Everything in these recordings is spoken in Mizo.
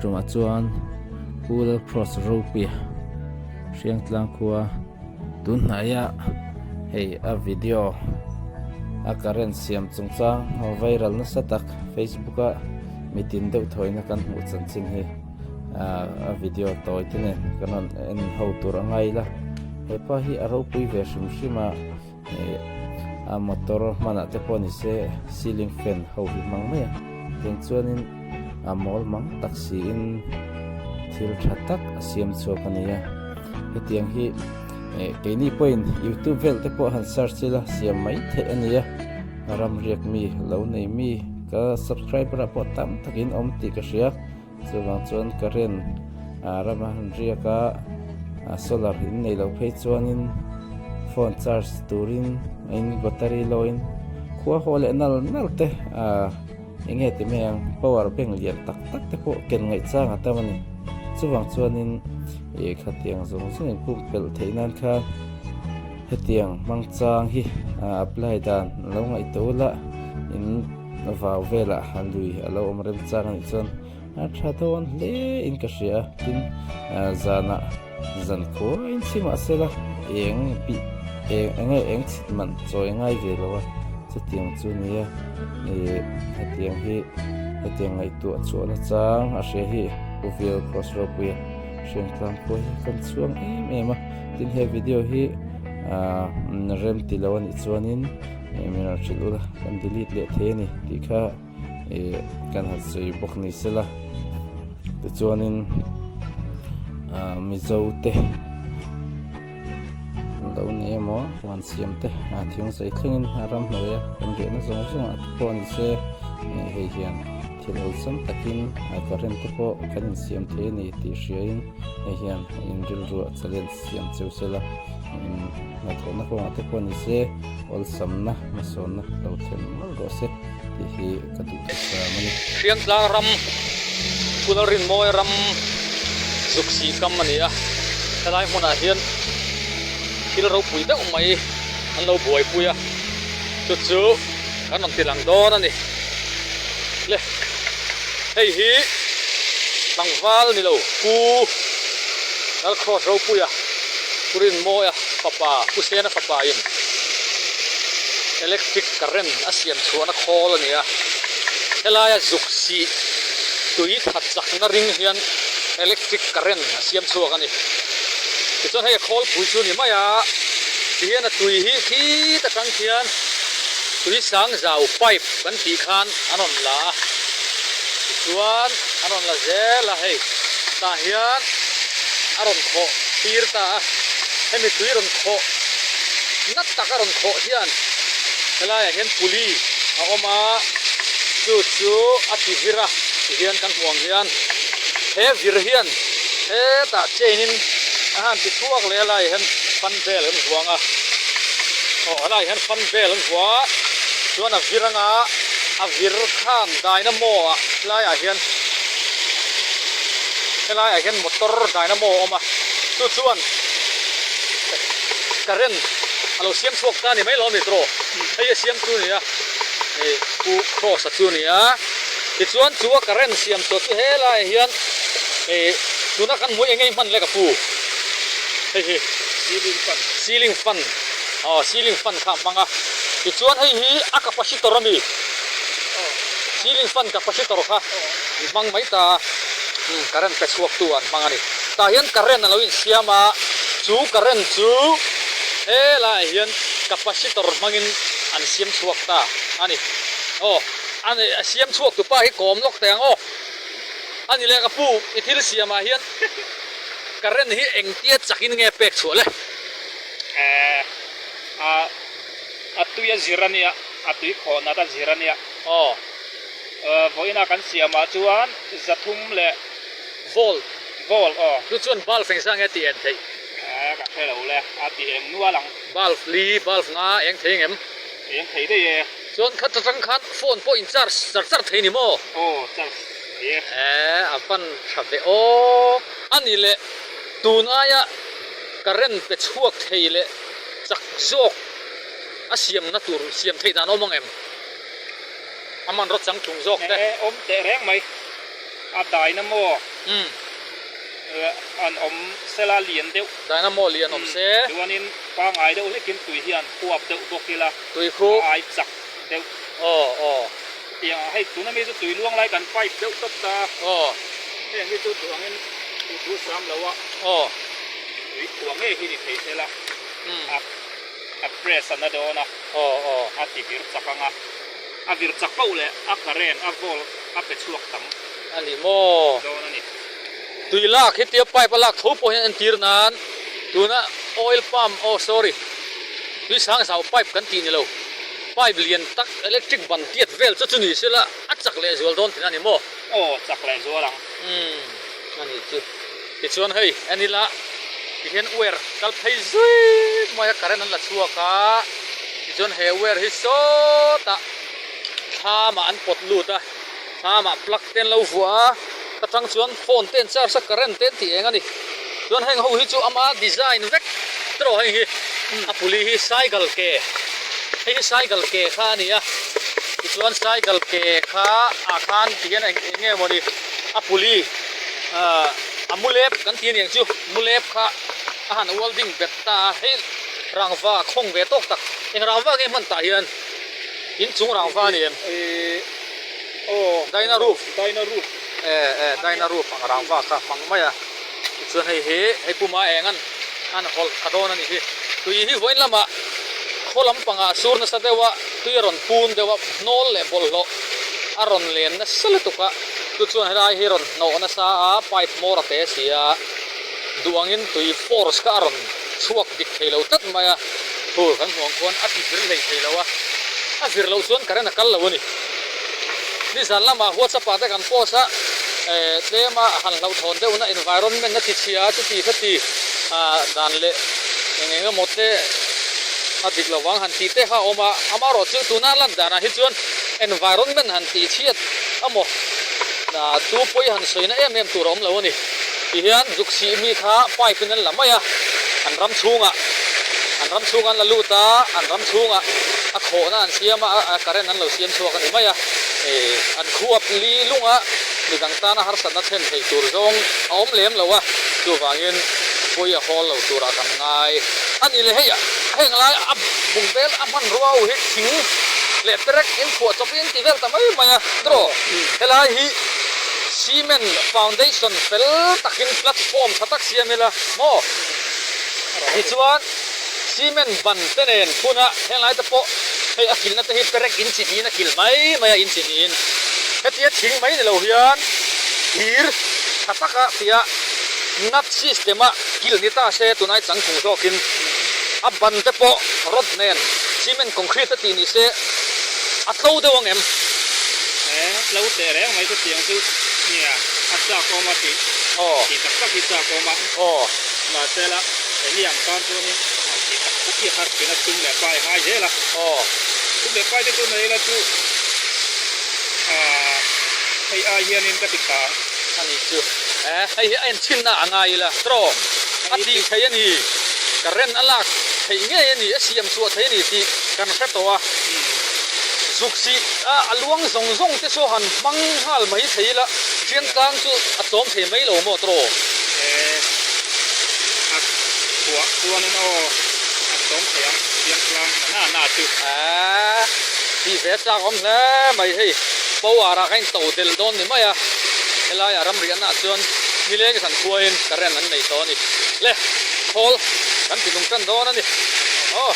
Tumah chuan Pu Lalcross Ropuia Hriangtlang khua tun hnaia hei a video a current siam chungchang viral nasa tak Facebook a mitin deuh thawina kan hmuh chanchin hi a video tawi te nen kan rawn en ho tur a ngai la hepa hi a ropui ve hrim hrim a. A motor hmanah te pawh ni se ceiling fan ho hi hmang mai a tiang chuanin a mawl mang tak siin thil tha tak a siam chhuak a ni a hetiang hi eh keini pawhin youtube vel te pawh han search ila siam mai theih a ni a ram riak mi lo nei mi ka subscriber ah pawh tam takin awm tih ka hria. Chuvang chuan current rama han riak a, solar in nei loh phei chuanin phone charge turin in battery loin khua haw leh nal nal te eng nge ti mai ang power bank lian tak tak te pawh ken ngaih chang a tam a ni. Chuvang chuanin ih khatiang zawng zawng in pumpelh theih nan khan hetiang hmang chang hi apply dan lo ngaihtuah ula in. Vau velah han lui a lo awm rem chang anih chuan a tha dawn hle in ka hria a, tin zanah zan khuain chhi mah se la eng bih eng eng nge eng chhit man chawi ngai ve lo a, chutiang chu nia ih hetiang hi hetiang ngaihtuah chhuahna chang a hria hi Pu Vil Cross Ropuia Hriangtlang khua hi kan chhuang em em a, tin he video hi ah rem ti lo anih chuanin. Min rawn hrilh ula kan delete leh thei a ni tih kha ih kan han sawi bawk ni sela tichuanin ah mizo te lo ni emaw huan siam te ah thing sawi thlengin a ramhnuai a kan riahna zawng zawng ah te pawh ni se ih hei hian thil awlsam takin current te pawh kan insiam thei a ni tih hriain hei hian inrilruah challenge siam cheu sela hnathawhna kawngah te pawh ni se awlsamna hmasawnna lo thlen mawlh rawh se tih hi ka duh thusam a ni. Hriangtlang ram, Phunal Rinmawi ram zuk sih kam a ni a, helai hmunah hian thil ropui deuh mai an lo buaipui a, chu chu kan rawn ti lang dawn a ni. Le, hei hi tlangval ni lo Pu Lalcross Ropuia, Pu Rinmawia fapa, Pu Sena fapa in electric current a siam chhuahna khawl a ni a, helaia zuk sih tui that chakna ring hian electric current a siam chhuak a ni. Tichuan hei a khawlpui chu a ni mai a, tihian a tui hi khit atang khian tui sang zau pipe kan tih khan an rawn la a, tichuan an rawn la zel a hei tah hian a rawn khawh tir ta a, hemi tui rawn khawh nat tak a rawn khawh hian helaiah hian puli a awm a, chu chu a ti vir a tihian kan hmuh ang hian he vir hian hetah chain in a han ti chhuak leh a laiah hian fan vel an vuang a aw helaiah hian fan vel an vuah a chuan a vir anga a vir khan dynamo ah helaiah hian helaiah hian motor dynamo a awm a chu chuan current a lo siam chhuak ta a ni mai lo a ni tawh hei a siam chu a ni a ih pu cross a chu a ni a tichuan chu a current siam chhuah chu helaiah hian ih tuna kan hmuh eng nge hman le ka pu hei hi ceiling fan ceiling fan aw ceiling fan kha a hmang a tichuan hei hi a capacitor a mi ceiling fan capacitor kha an hmang mai ta a current pe chhuak tu an hmang a ni tah hian current a lo insiam a chu current chu helaiah hian capacitor hmangin an siam chhuak ta a ni aw a siam chhuak tu pa hi kawm lawk teh ang aw. A ni leh ka pu, i thil siamah hian current hi engtia chakin nge pek chhuah le? Eh, a, a tui a zir a nia, a tui khawh nat a zir a nia. Aw. Eh, vawiinah kan siamah chuan zathum leh. Volt. Volt, aw. Chu chuan bulb engzah nge tih en theih? Eh, ka hre lo le, a ti eng nual ang. Bulb li, bulb nga eng thei ngem? Eng thei daih e. Chuan khat atang khan phone pawh in charge char char thei ni maw? Aw, charge thei e. Eh, a van tha ve aw. A ni leh, tun aia current pe chhuak thei leh chak zawk a siamna tur siam theih dan awm ang em? A hmanraw changtlung zawk te. Eh, awm teh reng mai. A daina maw? Umm. An awm sela lian deuh. Dynamo lian awm se. Chuanin pangai deuh hlekin tui hi an huap deuh bawk ila. Tui khu. A ai chak deuh. Aw aw. Tiang hei tuna mi chu tui luang lai kan pipe deuh tawp ta. Aw. Heng hi chu duh angin duh thu sam lo a. Aw. Tui khuah ngei hi ni thei sela. Umm. A a press a na dawn a. Aw aw. A ti vir chak ang a. A vir chak pauh leh a current a volt a pe chhuak tam. A ni maw? Dawn a ni. Tui lak hetia pipe a lak tho pawh hian entir nan tuna oil pump oh sorry tui sang zau pipe kan tih ni lo pipe lian tak electric ban tiat vel chu chu ni sela a chak leh zual dawn thin a ni maw? Aw chak leh zual ang. Umm a nih chu. Tichuan hei en ila tihian wire kal phei zui mai a current an la chhuak a tichuan he wire hi sawtah thlamah an pawt lut a. Thlamah plug te an lo vuah a, ta tang chuan phone te an charge a, current te an tih eng a ni. Chuan heng ho hi chu ama design vek tawh heng hi a puli hi cycle ke hei hi cycle ke kha a ni a, tichuan cycle ke kha ah khan ti hian eng eng nge mawni a puli ah a mulep kan ti a niang chu mulep kha a han welding bet ta a, hei rangva khawng ve tawk tak eng rangva nge hman tah hian inchung rangva a ni em? Aw Dyna roof. Dyna roof. E e Dyna roof ang rangva kha hmang mai a. Tichuan hei hi hei puma eng an an hawlh tha dawn a ni hi. Tui hi vawiin lamah khaw lampangah sur nasa deuh a, tui a rawn pun deuh a, hnawl leh bawlhhlawh a rawn len nasa lutuk a. Chu chuan helai hi rawn hnawh nasa a, pipe hmawr a te si a, duh angin tui force kha a rawn chhuak dik thei lo tlat mai a. Phur kan hmuh ang khuan a ti vir hlei thei lo a, a vir loh chuan current a kal lo a ni. Nizan lamah WhatsApp ah te kan post a, eh tlema han hlauhthawn deuhna environment a ti chhia a chuti khati ah dan leh eng eng emaw te a dik lo vang han tih te kha a awm a, amaherawh chu tuna lan danah hi chuan environment han tih chhiat emaw ah chu pawi han sawina em em tur a awm lo a ni. Tihian zuk sih mi kha pipe in an la mai a, an ram chhungah an ram chhungah an la lut a, an ram chhungah a khawhna an siam a, a current an lo siam chhuak a ni mai a, ih an khuap li lunga midang tana harsatna thlen thei tur zawng a awm lem lo a, chuvangin pawi a hawl lo turah kan ngai a ni le. Hei heng lai a bungbel a hmanrua ho hi thing leh perek in phuah chawp in ti vel ta mai mai a, tiraw helai hi. Cement foundation fel takin platform tha tak siam ila maw? Tichuan cement ban te nen phun a, henglai te pawh hei a kilhna te hi perek in chi niin a kilh mai mai a in chi niin hetia thing mai ni lo hian thir tha taka tia nut system a kilh ni ta se tunai changkung zawkin a ban te pawh rod nen cement concrete a tih ni se A tlo deuh ang em? He tlo teh reng mai chutiang chu nia a chak awm a tih tih tak tak hi chak awm a. Mahse la hemi ang tan chuanin an tih tak tak hi har thin a sum leh pai a ngai zel a. Sum leh pai te chu nei la chu hei ai hianin ka ti tha ang. A nih chu. Hei hi a enchinna a ngai ila tawh a tih theih a ni. Current a lak theih ngei a ni, a siam chhuah theih a ni tih kan hre tawh a. Zuk sih a a luang zawng zawng te chu han hmang nghal mai thei ila, Hriangtlang chu a tlawm thei mai lo maw tawh? E, a chhuah chuanin aw a tlawm thei ang, Hriangtlang na na na chu. E, tih ve chak awm hle mai hei, power ah ka in to del dawn ni mai a, helaiah ramriahna ah chuan nileng zan khuain current an nei tawh a ni. Le, khawl kan ti lung tan dawn a ni. Aw.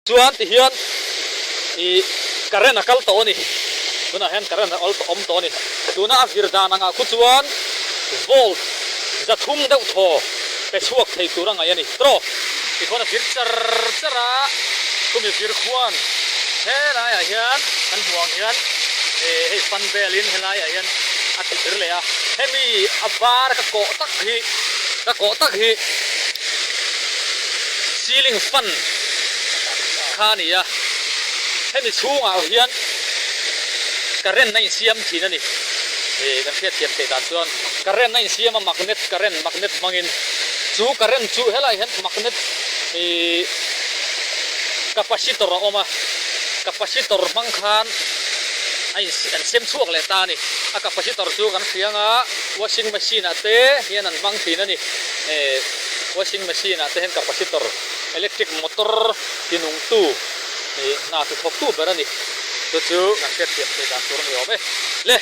Chuan ti hian ih current a kal tawh a ni. Tunah hian current a awm tawh a ni. Tuna a vir dan angah khu chuan volt 300 deuh thaw pe chhuak thei tur a ngaih a ni. Tawh tikhuan a vir char char a, chumi vir khuan helaiah hian kan hmuh ang hian ih hei fan velin helaiah hian a ti vir leh a. Hemi a var ka kawh tak hi ka kawh tak hi ceiling fan kha a ni a, hemi chhungah hian current a insiam thin a ni. Ih kan hriatthiam theih dan chuan current a insiam a magnet current magnet hmangin chu current chu helaiah hian magnet ih. Capacitor a awm a, capacitor hmang khan a in an siam chhuak leh ta a ni. A capacitor chu kan hria anga washing machine ah te hian an hmang thin a ni. Eh washing machine ah te hian capacitor electric motor tinungtu ih hna ti thawktu ber a ni. Chu chu kan hriatthiam theih dan tur a ni awm e. Le!